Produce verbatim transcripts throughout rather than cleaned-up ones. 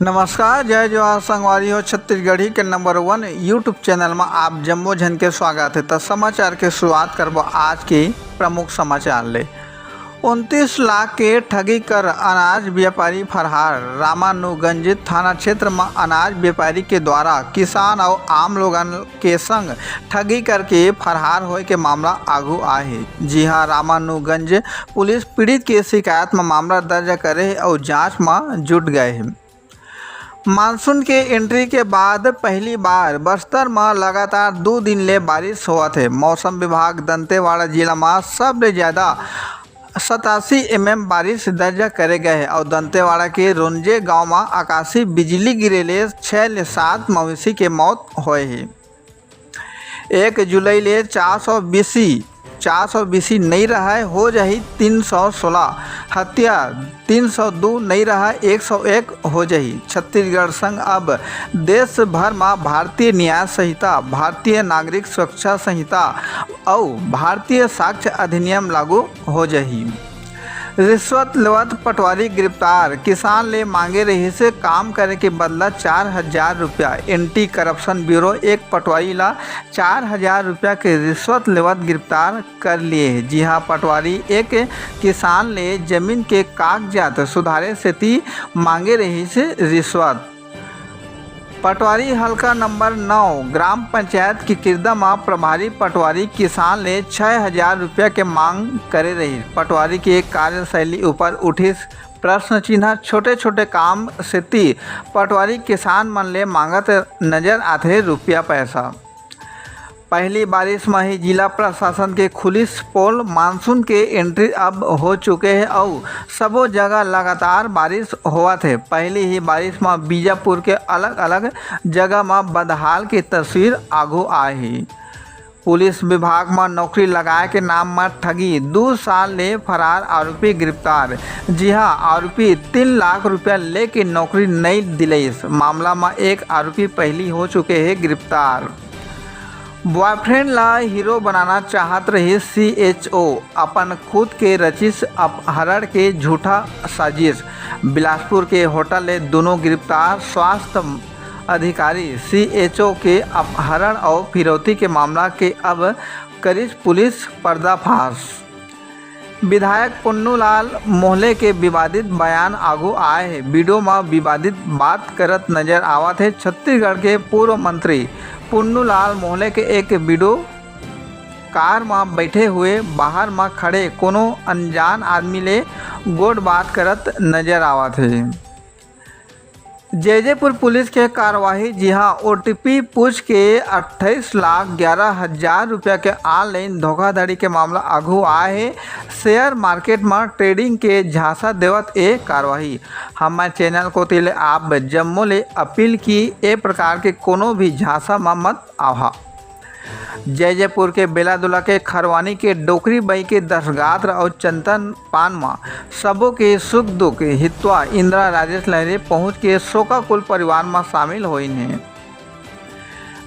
नमस्कार, जय जोहार संगवारी हो। छत्तीसगढ़ी के नंबर वन YouTube चैनल म आप जम्मो झन के स्वागत हे। त समाचार के शुरुआत करबो आज के प्रमुख समाचार ले। उनतीस लाख के ठगी कर अनाज व्यापारी फरार। रामानुगंज थाना क्षेत्र म अनाज व्यापारी के द्वारा किसान अउ आम लोगन के संग ठगी करके फरार होए के मामला आगू आए हे। जी हां, रामानुगंज पुलिस पीड़ित के शिकायत म मामला दर्ज करे हे अउ जांच म जुट गए हे। मानसून के एंट्री के बाद पहली बार बस्तर म लगातार दू दिन ले बारिश होवत हे। मौसम विभाग दंतेवाड़ा जिला म सबले ज्यादा सतासी एमएम बारिश दर्ज करे गए हे अउ दंतेवाड़ा के रोंजे गांव म आकाशीय बिजली गिरे ले छह ले सात मवेशी के मौत होए हे। एक जुलाई ले चार सौ बीसी, चार सौ बीसी नई रहय, हो जाही तीन सौ सोलह। हत्या तीन सौ दू नई रहय, एक सौ एक हो जाही। छत्तीसगढ़ संग अब देश भर म भारतीय न्याय संहिता, भारतीय नागरिक सुरक्षा संहिता अउ भारतीय साक्ष्य अधिनियम लागू हो जाही। रिश्वत लेवत पटवारी गिरफ्तार, किसान ले मांगे रहिस काम करे के बदला चार हजार रुपया। एंटी करप्शन ब्यूरो एक पटवारी ला चार हजार रुपया के रिश्वत लेवत गिरफ्तार कर लिए हे। जी हां, पटवारी एक किसान ले जमीन के कागजात सुधारे सेती मांगे रहिस रिश्वत। पटवारी हल्का नंबर नौ ग्राम पंचायत किकिरदा म प्रभारी पटवारी किसान ले छह हजार रुपया के मांग करे रहिस। पटवारी के कार्यशैली ऊपर उठिस प्रश्न चिन्ह। छोटे-छोटे काम सेती पटवारी किसान मन ले मांगत नजर आथे रुपया पैसा। पहली बारिश म ही जिला प्रशासन के खुलिस पोल। मानसून के एंट्री अब हो चुके हे अउ सबो जगह लगातार बारिश होवत हे। पहली ही बारिश म बीजापुर के अलग-अलग जगह म बदहाल के तस्वीर आगू आए हे। पुलिस विभाग म नौकरी लगाए के नाम म ठगी, दू साल ले फरार आरोपी गिरफ्तार। जी हां, आरोपी तीन लाख रुपया लेके नौकरी नई दिलइस। मामला म एक आरोपी पहली हो चुके हे गिरफ्तार। बॉयफ्रेंड ला हीरो बनाना चाहत रहिस सीएचओ, अपन खुद के रचिस अपहरण के झूठा साजिश। बिलासपुर के होटल ले दोनों गिरफ्तार। स्वास्थ्य अधिकारी सीएचओ के अपहरण अउ फिरौती के मामला के अब करिस पुलिस पर्दाफाश। विधायक पुन्नूलाल मोहले के विवादित बयान आगू आए हे। वीडियो म विवादित बात करत नजर आवत हे छत्तीसगढ़ के पूर्व मंत्री पुन्नूलाल मोहले के एक वीडियो। कार म बैठे हुए बाहर म खड़े कोनो अनजान आदमी ले गोठ बात करत नजर आवत हे। जैजेपुर पुलिस के कार्रवाई, जी हां, ओटीपी पूछ के अट्ठाईस लाख ग्यारह हजार रुपया के ऑनलाइन धोखाधड़ी के मामला आगू आए हे। शेयर मार्केट म ट्रेडिंग के झांसा देवत ए कार्रवाई। हमर चैनल कोति ले आप जम्मो ले अपील कि ए प्रकार के कोनो भी झांसा म मत आहा। जैजेपुर के बेलादुला के खरवानी के डोकरी बाई के दसगात्र अउ चंदन पान म सबो के सुख दुख हितवा इंदिरा राजेश लहरे पहुंच के शोकाकुल परिवार म शामिल होइन हे।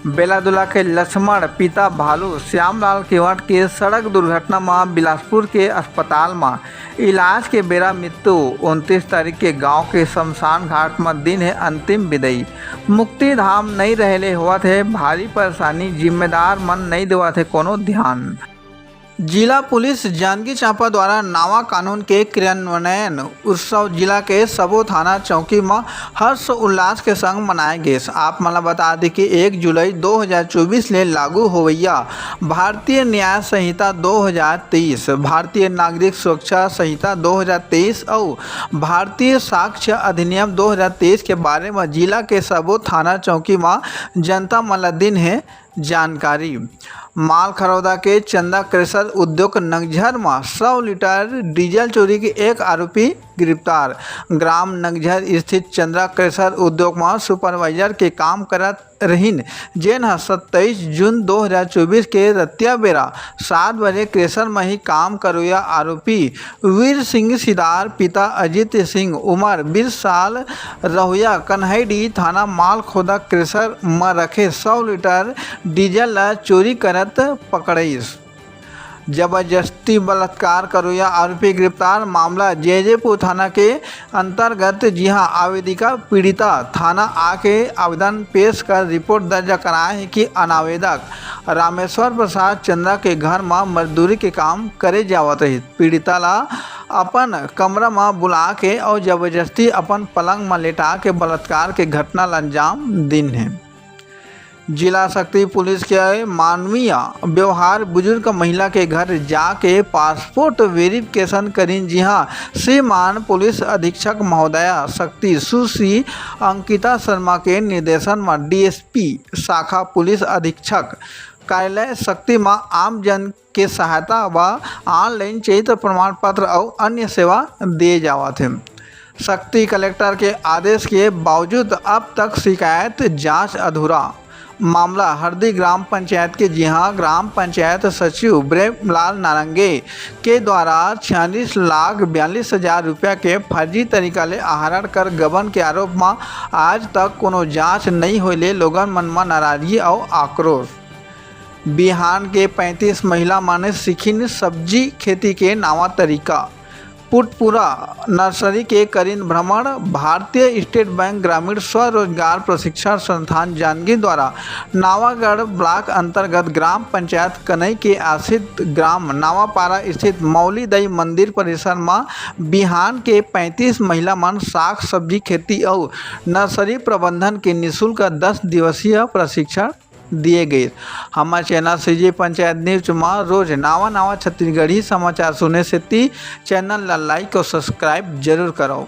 बेलादुला के लक्ष्मण पिता भालू श्यामलाल केवट के सड़क दुर्घटना म बिलासपुर के अस्पताल म इलाज के बेरा मृत्यु। उनतीस तारीख के गांव के शमशान घाट म दिन हे अंतिम विदाई। मुक्तिधाम नई रहे ले होवत हे भारी परेशानी, जिम्मेदार मन नई देवत हे कोनो ध्यान। जिला पुलिस जांजगीर चांपा द्वारा नवा कानून के क्रियान्वयन उत्सव जिला के सबो थाना चौकी म हर्ष उल्लास के संग मनाए गेस। आप मन ल बता दें कि एक जुलाई दो हज़ार चौबीस ले लागू होवइया भारतीय न्याय संहिता दो हज़ार तेईस, भारतीय नागरिक सुरक्षा संहिता दो हज़ार तेईस अउ भारतीय साक्ष्य अधिनियम दो हज़ार तेईस के बारे म जिला के सबो थाना चौकी म जनता मन ल दिन हे जानकारी। मालखरौदा के चंदा क्रेशर उद्योग नगझर म सौ लीटर डीजल चोरी के एक आरोपी गिरफ्तार। ग्राम नगझर स्थित चंदा क्रेशर उद्योग म सुपरवाइजर के काम करत रहिन, जेन ह सत्ताईस जून दो हज़ार चौबीस के रतिया बेरा सात बजे क्रेशर म ही काम करोइया आरोपी वीर सिंह सिदार, पिता अजीत सिंह, उमर बीस साल, रहुइया कन्हैडी थाना मालखोदा क्रेशर म रखे सौ लीटर डीजल ल चोरी करत पकड़ाइस। जबरदस्ती बलात्कार करोइया आरोपी गिरफ्तार। मामला जैजेपुर थाना के अंतर्गत, जिहां आवेदिका पीड़िता थाना आके आवेदन पेश कर रिपोर्ट दर्ज कराए हे कि अनावेदक रामेश्वर प्रसाद चंद्रा के घर म मजदूरी के काम करे जावत रहिस। पीड़िता ला अपन कमरा म बुला के अउ जबरदस्ती अपन पलंग म लेटा के बलात्कार के घटना ला अंजाम दिन हे। जिला सक्ती पुलिस के मानवीय व्यवहार, बुजुर्ग महिला के घर जाके पासपोर्ट वेरिफिकेशन करिन, जिहां श्रीमान पुलिस अधीक्षक महोदया सक्ती सुश्री अंकिता शर्मा के निर्देशन म डीएसपी शाखा पुलिस अधीक्षक कार्यालय सक्ती म आम जन के सहायता व ऑनलाइन चरित्र प्रमाण पत्र अउ अन्य सेवा दिए जावत हे। सक्ती कलेक्टर के आदेश के बावजूद अब तक शिकायत जांच अधूरा। मामला हरदी ग्राम पंचायत के, जिहां ग्राम पंचायत सचिव ब्रेमलाल नारंगे के द्वारा छियालीस लाख बयालीस हजार रुपया के फर्जी तरीका ले आहरण कर गबन के आरोप म आज तक कोनो जांच नइ होए ले लोगन मन म नाराजगी अउ आक्रोश। बिहान के पैंतीस महिला मन सीखिन सब्जी खेती के नावा तरीका। पुटपुरा नर्सरी के करिन भ्रमण। भारतीय स्टेट बैंक ग्रामीण स्वरोजगार प्रशिक्षण संस्थान जांजगीर द्वारा नावागढ़ ब्लॉक अंतर्गत ग्राम पंचायत कनई के आश्रित ग्राम नावापारा स्थित मौली दई मंदिर परिसर म बिहान के पैंतीस महिला मन साग सब्जी खेती अउ नर्सरी प्रबंधन के निशुल्क दस दिवसीय प्रशिक्षण दिए गए। हमर चैनल सीजी पंचायत न्यूज म रोज नावा नावा छत्तीसगढ़ी समाचार सुने सेती चैनल ला लाइक अउ सब्सक्राइब जरूर करव।